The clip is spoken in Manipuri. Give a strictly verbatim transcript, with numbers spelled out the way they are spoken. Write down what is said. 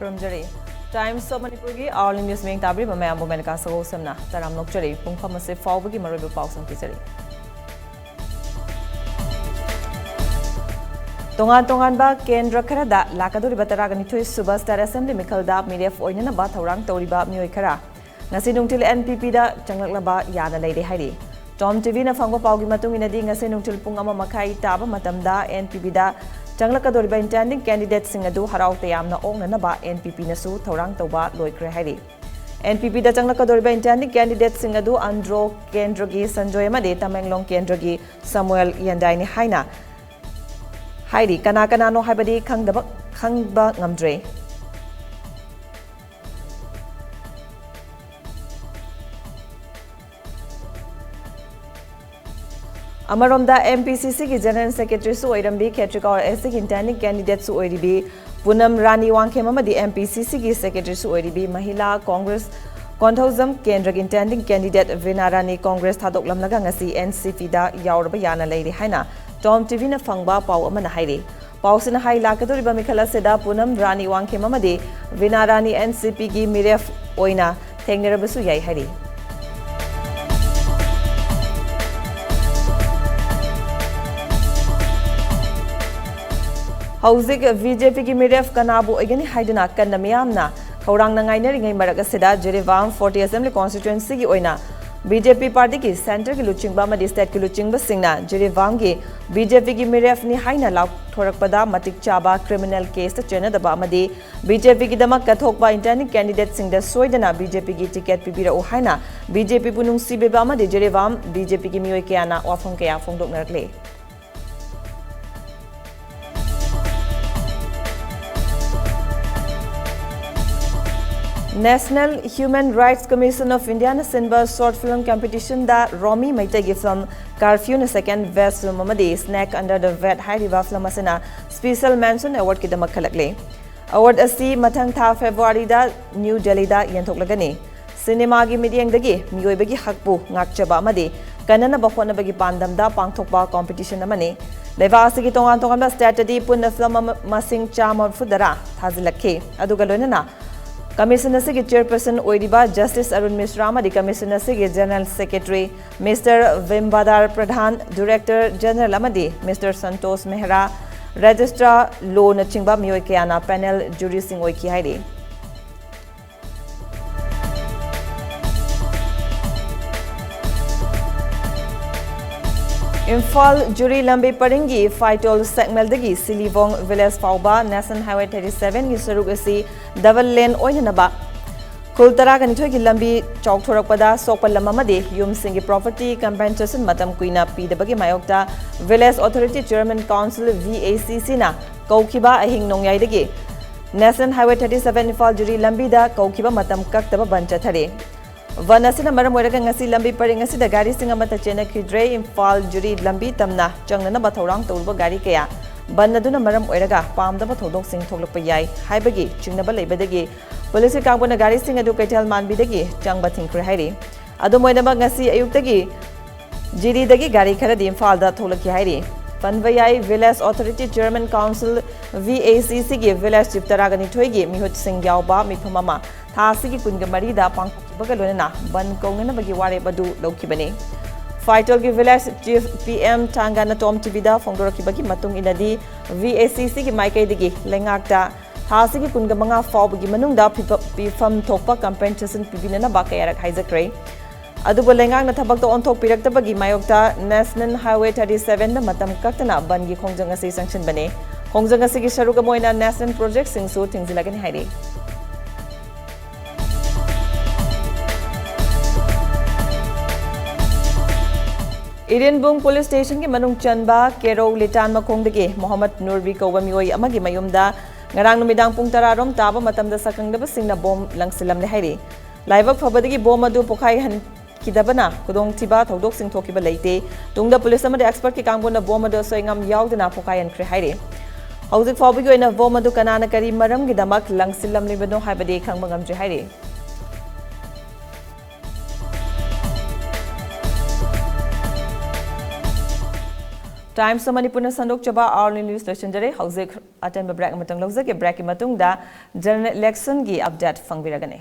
ꯈꯨꯔꯨꯝꯖꯔꯤ꯫ Times of Manipurꯒꯤ hourly news ꯃꯤꯌꯦꯡ ꯇꯥꯕꯤꯔꯤꯕ ꯃꯌꯥꯝꯕꯨ ꯃꯦꯅꯀꯥ ꯁꯒꯣꯜꯁꯦꯝꯅ ꯇꯔꯥꯝ ꯅꯣꯛꯆꯔꯤ꯫ ꯄꯨꯡꯐꯝ ꯑꯁꯤ ꯐꯥꯎꯕꯒꯤ ꯃꯔꯨꯑꯣꯏꯕ ꯄꯥꯎꯁꯤꯡ ꯄꯤꯖꯔꯤ꯫ ꯇꯣꯉꯥꯟ ꯇꯣꯉꯥꯟꯕ ꯀꯦꯟꯗ꯭ꯔ ꯈꯔꯗ ꯂꯥꯛꯀꯗꯧꯔꯤꯕ ꯇꯔꯥꯒ ꯅꯤꯊꯣꯏ ꯁꯨꯕ State Assembly ꯃꯤꯈꯜꯗ ꯃꯤꯔꯦꯞ ꯑꯣꯏꯅꯅꯕ ꯊꯧꯔꯥꯡ ꯇꯧꯔꯤꯕ ꯃꯤꯑꯣꯏ ꯈꯔ ꯉꯁꯤ ꯅꯨꯡꯊꯤꯜ NPPꯗ ꯆꯪꯂꯛꯅꯕ ꯌꯥꯅ ꯂꯩꯔꯦ ꯍꯥꯏꯔꯤ꯫ Tom TVꯅ ꯐꯪꯕ ꯄꯥꯎꯒꯤ ꯃꯇꯨꯡ ꯏꯟꯅꯗꯤ, ꯉꯁꯤ ꯅꯨꯡꯊꯤꯜ ꯄꯨꯡ ꯑꯃ ꯃꯈꯥꯏ ꯇꯥꯕ ꯃꯇꯝꯗ NPPꯗ ꯆꯪꯂꯛꯀꯗꯧꯔꯤꯕ intending candidateꯁꯤꯡ ꯑꯗꯨ ꯍꯔꯥꯎ ꯇꯌꯥꯝꯅ ꯑꯣꯛꯅꯅꯕ NPPꯅꯁꯨ ꯊꯧꯔꯥꯡ ꯇꯧꯕ ꯂꯣꯏꯈ꯭ꯔꯦ ꯍꯥꯏꯔꯤ꯫ NPPꯗ ꯆꯪꯂꯛꯀꯗꯧꯔꯤꯕ intending candidateꯁꯤꯡ ꯑꯗꯨ ꯑꯟꯗ꯭ꯔꯣ ꯀꯦꯟꯗ꯭ꯔꯒꯤ ꯁꯟꯖꯣꯏ ꯑꯃꯗꯤ ꯇꯃꯦꯡꯂꯣꯡ ꯀꯦꯟꯗ꯭ꯔꯒꯤ ꯁꯃꯨꯑꯦꯜ ꯌꯦꯟꯗꯥꯏꯅꯤ ꯍꯥꯏꯅ ꯍꯥꯏꯔꯤ꯫ ꯀꯅꯥ ꯀꯅꯥꯅꯣ ꯍꯥꯏꯕꯗꯤ ꯈꯪꯗꯕ, ꯈꯪꯕ ꯉꯝꯗ꯭ꯔꯦ꯫ ꯑꯃꯔꯣꯝꯗ, MPCCꯒꯤ General Secretaryꯁꯨ ꯑꯣꯏꯔꯝꯕꯤ, ꯈꯦꯇ꯭ꯔꯤꯒꯥꯎ SCꯒꯤ intending candidateꯁꯨ ꯑꯣꯏꯔꯤꯕꯤ ꯄꯨꯅꯝ ꯔꯥꯅꯤ ꯋꯥꯡꯈꯦꯝ ꯑꯃꯗꯤ MPCCꯒꯤ Secretaryꯁꯨ ꯑꯣꯏꯔꯤꯕꯤ ꯃꯍꯤꯂꯥ ꯀꯣꯡꯒ꯭ꯔꯦꯁ ꯀꯣꯟꯊꯧꯖꯝ ꯀꯦꯟꯗ꯭ꯔꯒꯤ intending candidate ꯚꯤꯅꯥ ꯔꯥꯅꯤ ꯀꯣꯡꯒ꯭ꯔꯦꯁ ꯊꯥꯗꯣꯛꯂꯝꯂꯒ ꯉꯁꯤ NCPꯗ ꯌꯥꯎꯔꯕ ꯌꯥꯅ ꯂꯩꯔꯦ ꯍꯥꯏꯅ Tom TVꯅ ꯐꯪꯕ ꯄꯥꯎ ꯑꯃꯅ ꯍꯥꯏꯔꯤ꯫ ꯄꯥꯎꯁꯤꯅ ꯍꯥꯏ, ꯂꯥꯛꯀꯗꯧꯔꯤꯕ ꯃꯤꯈꯜ ꯑꯁꯤꯗ ꯄꯨꯅꯝ ꯔꯥꯅꯤ ꯋꯥꯡꯈꯦꯝ ꯑꯃꯗꯤ ꯚꯤꯅꯥ ꯔꯥꯅꯤ NCPꯒꯤ ꯃꯤꯔꯦꯞ ꯑꯣꯏꯅ ꯊꯦꯡꯅꯔꯕꯁꯨ ꯌꯥꯏ ꯍꯥꯏꯔꯤ꯫ ꯍꯧꯖꯤꯛ BJPꯒꯤ ꯃꯤꯔꯦꯞ ꯀꯅꯥꯕꯨ ꯑꯣꯏꯒꯅꯤ ꯍꯥꯏꯗꯨꯅ ꯀꯟꯅ ꯃꯤꯌꯥꯝꯅ ꯈꯧꯔꯥꯡꯅ ꯉꯥꯏꯅꯔꯤꯉꯩ ꯃꯔꯛ ꯑꯁꯤꯗ, ꯖꯤꯔꯤꯕꯥꯝ forty Assembly Constituencyꯒꯤ ꯑꯣꯏꯅ BJP partyꯒꯤ centreꯒꯤ ꯂꯨꯆꯤꯡꯕ ꯑꯃꯗꯤ stateꯀꯤ ꯂꯨꯆꯤꯡꯕꯁꯤꯡꯅ ꯖꯤꯔꯤꯕꯥꯝꯒꯤ BJPꯒꯤ ꯃꯤꯔꯦꯞꯅꯤ ꯍꯥꯏꯅ ꯂꯥꯎꯊꯣꯔꯛꯄꯗ ꯃꯇꯤꯛ ꯆꯥꯕ criminal caseꯇ ꯆꯦꯟꯅꯗꯕ ꯑꯃꯗꯤ BJPꯒꯤꯗꯃꯛ ꯀꯠꯊꯣꯛꯄ intending candidateꯁꯤꯡꯗ ꯁꯣꯏꯗꯅ BJPꯒꯤ ticket ꯄꯤꯕꯤꯔꯛꯎ ꯍꯥꯏꯅ BJPꯕꯨ ꯅꯨꯡꯁꯤꯕꯤꯕ ꯑꯃꯗꯤ ꯖꯤꯔꯤꯕꯥꯝ BJPꯒꯤ ꯃꯤꯑꯣꯏ ꯀꯌꯥꯅ ꯋꯥꯐꯝ ꯀꯌꯥ ꯐꯣꯡꯗꯣꯛꯅꯔꯛꯂꯤ꯫ National Human Rights Commission of Indiaꯅ ꯁꯤꯟꯕ short film competitionꯗ ꯔꯣꯃꯤ ꯃꯩꯇꯩꯒꯤ film Curfewꯅ second best film ꯑꯃꯗꯤ Snake Under the Bed ꯍꯥꯏꯔꯤꯕ film ꯑꯁꯤꯅ special mention awardꯀꯤꯗꯃꯛ ꯈꯜꯂꯛꯂꯦ꯫ Award ꯑꯁꯤ ꯃꯊꯪ ꯊꯥ Februaryꯗ New Delhiꯗ ꯌꯦꯟꯊꯣꯛꯂꯒꯅꯤ꯫ ꯁꯤꯅꯦꯃꯥꯒꯤ ꯃꯤꯠꯌꯦꯡꯗꯒꯤ ꯃꯤꯑꯣꯏꯕꯒꯤ ꯍꯛꯄꯨ ꯉꯥꯛꯆꯕ ꯑꯃꯗꯤ ꯀꯟꯅꯅꯕ ꯍꯣꯠꯅꯕꯒꯤ ꯄꯥꯟꯗꯝꯗ ꯄꯥꯡꯊꯣꯛꯄ competition ꯑꯃꯅꯤ꯫ ꯂꯩꯕꯥꯛ ꯑꯁꯤꯒꯤ ꯇꯣꯉꯥꯟ ꯇꯣꯉꯥꯟꯕ ꯁ꯭ꯇꯦꯠꯇꯗꯤ ꯄꯨꯟꯅ ꯐꯤꯂꯝ ꯑꯃ ꯃꯁꯤꯡ ꯆꯥꯝꯃ ꯃꯔꯤꯐꯨ ꯇꯔꯥ ꯊꯥꯖꯤꯜꯂꯛꯈꯤ꯫ ꯑꯗꯨꯒ ꯂꯣꯏꯅꯅ ꯀꯃꯤꯁꯟ ꯑꯁꯤꯒꯤ ꯆꯤꯌꯔꯄꯔꯁꯟ ꯑꯣꯏꯔꯤꯕ ꯖꯁꯇꯤꯁ ꯑꯔꯨꯟ ꯃꯤꯁ꯭ꯔꯥ ꯑꯃꯗꯤ ꯀꯃꯤꯁꯟ ꯑꯁꯤꯒꯤ ꯖꯦꯅꯔꯦꯜ ꯁꯦꯀ꯭ꯔꯦꯇꯔꯤ ꯃꯤꯁꯇꯔ ꯚꯤꯝꯕꯥꯗꯥꯔ ꯄ꯭ꯔꯙꯥꯟ, ꯗꯤꯔꯦꯛꯇꯔ ꯖꯦꯅꯔꯦꯜ ꯑꯃꯗꯤ ꯃꯤꯁꯇꯔ ꯁꯟꯇꯣꯁ ꯃꯦꯍ꯭ꯔꯥ, ꯔꯦꯖꯤꯁꯇ꯭ꯔꯥꯔ ꯂꯣꯅꯆꯤꯡꯕ ꯃꯤꯑꯣꯏ ꯀꯌꯥꯅ ꯄꯦꯅꯦꯜ ꯖꯨꯔꯤꯁꯤꯡ ꯑꯣꯏꯈꯤ ꯍꯥꯏꯔꯤ꯫ ꯏꯝꯐꯥꯜ ꯖꯤꯔꯤ ꯂꯝꯕꯤ ꯄꯔꯤꯡꯒꯤ ꯐꯥꯏꯇꯣꯜ ꯁꯦꯛꯃꯦꯜꯗꯒꯤ ꯁꯤꯂꯤꯕꯣꯡ ꯚꯤꯂꯦꯖ ꯐꯥꯎꯕ ꯅꯦꯁꯅꯦꯜ ꯍꯥꯏꯋꯦ ꯊꯥꯔꯇꯤ ꯁꯚꯦꯟꯒꯤ ꯁꯔꯨꯛ ꯑꯁꯤ ꯗꯕꯜ ꯂꯦꯟ ꯑꯣꯏꯅꯅꯕ ꯈꯨꯜ ꯇꯔꯥꯒ ꯅꯤꯊꯣꯏꯒꯤ ꯂꯝꯕꯤ ꯆꯥꯎꯊꯣꯔꯛꯄꯗ ꯁꯣꯛꯄ ꯂꯝ ꯑꯃꯗꯤ ꯌꯨꯝꯁꯤꯡꯒꯤ ꯄ꯭ꯔꯣꯄꯔꯇꯤ ꯀꯝꯄꯦꯟꯁꯦꯁꯟ ꯃꯇꯝ ꯀꯨꯏꯅ ꯄꯤꯗꯕꯒꯤ ꯃꯥꯌꯣꯛꯇ village authority chairman council, V A C ꯁꯤꯅ ꯀꯧꯈꯤꯕ ꯑꯍꯤꯡ ꯅꯣꯡꯌꯥꯏꯗꯒꯤ national highway thirty seven Imphal Jiri ꯂꯝꯕꯤꯗ ꯀꯧꯈꯤꯕ ꯃꯇꯝ ꯀꯛꯇꯕ ꯕꯟ ꯆꯠꯊꯔꯤ꯫ ꯕꯟ ꯑꯁꯤꯅ ꯃꯔꯝ ꯑꯣꯏꯔꯒ ꯉꯁꯤ ꯂꯝꯕꯤ ꯄꯔꯤꯡ ꯑꯁꯤꯗ ꯒꯥꯔꯤꯁꯤꯡ ꯑꯃꯠꯇ ꯆꯦꯟꯅꯈꯤꯗ꯭ꯔꯦ꯫ ꯏꯝꯐꯥꯜ ꯖꯤꯔꯤ ꯂꯝꯕꯤ ꯇꯝꯅ ꯆꯪꯅꯅꯕ ꯊꯧꯔꯥꯡ ꯇꯧꯔꯨꯕ ꯒꯥꯔꯤ ꯀꯌꯥ ꯕꯟ ꯑꯗꯨꯅ ꯃꯔꯝ ꯑꯣꯏꯔꯒ ꯄꯥꯝꯗꯕ ꯊꯧꯗꯣꯛꯁꯤꯡ ꯊꯣꯛꯂꯛꯄ ꯌꯥꯏ ꯍꯥꯏꯕꯒꯤ ꯆꯤꯡꯅꯕ ꯂꯩꯕꯗꯒꯤ ꯄꯨꯂꯤꯁꯀꯤ ꯀꯥꯡꯕꯨꯅ ꯒꯥꯔꯤꯁꯤꯡ ꯑꯗꯨ ꯀꯩꯊꯦꯜ ꯃꯥꯟꯕꯤꯗꯒꯤ ꯆꯪꯕ ꯊꯤꯡꯈ꯭ꯔꯦ ꯍꯥꯏꯔꯤ꯫ ꯑꯗꯨꯝ ꯑꯣꯏꯅꯃꯛ, ꯉꯁꯤ ꯑꯌꯨꯛꯇꯒꯤ ꯖꯤꯔꯤꯗꯒꯤ ꯒꯥꯔꯤ ꯈꯔꯗꯤ ꯏꯝꯐꯥꯜꯗ ꯊꯣꯛꯂꯛꯈꯤ ꯍꯥꯏꯔꯤ꯫ ꯄꯟꯕ ꯌꯥꯏ, village authority chairman council, V A ꯁꯤ ꯁꯤꯒꯤ ꯚꯤꯂꯦꯖ ꯆꯤꯐ ꯇꯔꯥꯒ ꯅꯤꯊꯣꯏꯒꯤ ꯃꯤꯍꯨꯠꯁꯤꯡ ꯌꯥꯎꯕ ꯃꯤꯐꯝ ꯑꯃ ꯊꯥ ꯑꯁꯤꯒꯤ ꯀꯨꯟꯒ ꯃꯔꯤꯗ ꯄꯥꯡꯊꯣꯛꯈꯤꯕꯒ ꯂꯣꯏꯅꯅ ꯕꯟ ꯀꯧꯅꯅꯕꯒꯤ ꯋꯥꯔꯦꯞ ꯑꯗꯨ ꯂꯧꯈꯤꯕꯅꯤ꯫ ꯐꯥꯏꯇꯣꯜꯒꯤ ꯚꯤꯂꯦꯖ ꯆꯤꯐ ꯄꯤ ꯑꯦꯝ ꯊꯥꯡꯒꯥꯅ ꯇꯣꯝ ꯇꯤꯚꯤꯗ ꯐꯣꯡꯗꯣꯔꯛꯈꯤꯕꯒꯤ ꯃꯇꯨꯡ ꯏꯟꯅꯗꯤ, ꯚꯤ ꯑꯦ ꯁꯤ ꯁꯤꯒꯤ ꯃꯥꯏꯀꯩꯗꯒꯤ ꯂꯩꯉꯥꯛꯇ ꯊꯥ ꯑꯁꯤꯒꯤ ꯀꯨꯟꯒ ꯃꯉꯥ ꯐꯥꯎꯕꯒꯤ ꯃꯅꯨꯡꯗ ꯄꯤꯕ-, ꯄꯤꯐꯝ ꯊꯣꯛꯄ ꯀꯝꯄꯦꯟꯁꯦꯁꯟ ꯄꯤꯕꯤꯅꯅꯕ ꯀꯌꯥꯔꯛ ꯍꯥꯏꯖꯈ꯭ꯔꯦ꯫ ꯑꯗꯨꯕꯨ ꯂꯩꯉꯥꯛꯅ ꯊꯕꯛꯇ ꯑꯣꯟꯊꯣꯛꯄꯤꯔꯛꯇꯕꯒꯤ ꯃꯥꯌꯣꯛꯇ ꯅꯦꯁꯅꯦꯜ ꯍꯥꯏꯋꯦ ꯊꯥꯔꯇꯤ ꯁꯚꯦꯟꯗ ꯃꯇꯝ ꯀꯛꯇꯅ ꯕꯟꯒꯤ ꯈꯣꯡꯖꯪ ꯑꯁꯤ ꯆꯪꯁꯤꯟꯕꯅꯤ꯫ ꯈꯣꯡꯖꯪ ꯑꯁꯤꯒꯤ ꯁꯔꯨꯛ ꯑꯃ ꯑꯣꯏꯅ ꯅꯦꯁꯅꯦꯜ ꯄ꯭ꯔꯣꯖꯦꯛꯁꯤꯡꯁꯨ ꯊꯤꯡꯖꯤꯜꯂꯒꯅꯤ ꯍꯥꯏꯔꯤ꯫ ꯏꯔꯦꯟꯕꯨꯡ ꯄꯨꯂꯤꯁ ꯁ꯭ꯇꯦꯁꯟꯒꯤ ꯃꯅꯨꯡ ꯆꯟꯕ ꯀꯦꯔꯧ ꯂꯤꯇꯥꯟ ꯃꯈꯣꯡꯗꯒꯤ ꯃꯣꯍꯝꯃꯗ ꯅꯨꯔꯕꯤ ꯀꯧꯕ ꯃꯤꯑꯣꯏ ꯑꯃꯒꯤ ꯃꯌꯨꯝꯗ ꯉꯔꯥꯡ ꯅꯨꯃꯤꯗꯥꯡ ꯄꯨꯡ ꯇꯔꯥ ꯔꯣꯝ ꯇꯥꯕ ꯃꯇꯝꯗ ꯁꯛꯈꯪꯗꯕꯁꯤꯡꯅ ꯕꯣꯝ ꯂꯪꯁꯤꯜꯂꯝꯂꯦ ꯍꯥꯏꯔꯤ꯫ ꯂꯥꯏꯕꯛ ꯐꯕꯗꯒꯤ ꯕꯣꯝ ꯑꯗꯨ ꯄꯣꯈꯥꯏꯍꯟꯈꯤꯗꯕꯅ ꯈꯨꯗꯣꯡꯊꯤꯕ ꯊꯧꯗꯣꯛꯁꯤꯡ ꯊꯣꯛꯈꯤꯕ ꯂꯩꯇꯦ꯫ ꯇꯨꯡꯗ ꯄꯨꯂꯤꯁ ꯑꯃꯗꯤ ꯑꯦꯛꯁꯄꯔꯠꯀꯤ ꯀꯥꯡꯕꯨꯅ ꯕꯣꯝ ꯑꯗꯨ ꯑꯁꯣꯏ ꯑꯉꯥꯝ ꯌꯥꯎꯗꯅ ꯄꯣꯈꯥꯏꯍꯟꯈ꯭ꯔꯦ ꯍꯥꯏꯔꯤ꯫ ꯍꯧꯖꯤꯛ ꯐꯥꯎꯕꯒꯤ ꯑꯣꯏꯅ ꯕꯣꯝ ꯑꯗꯨ ꯀꯅꯥꯅ ꯀꯔꯤ ꯃꯔꯝꯒꯤꯗꯃꯛ ꯂꯪꯁꯤꯜꯂꯝꯂꯤꯕꯅꯣ ꯍꯥꯏꯕꯗꯤ ꯈꯪꯕ ꯉꯝꯗ꯭ꯔꯤ ꯍꯥꯏꯔꯤ꯫ Times of Manipurꯅ ꯁꯟꯗꯣꯛꯆꯕ hourly news ꯂꯣꯏꯁꯤꯟꯖꯔꯦ꯫ ꯍꯧꯖꯤꯛ ꯑꯇꯦꯟꯕ break ꯑꯃꯇꯪ ꯂꯧꯖꯒꯦ꯫ Breakꯀꯤ ꯃꯇꯨꯡꯗ general electionꯒꯤ update ꯐꯪꯕꯤꯔꯒꯅꯤ꯫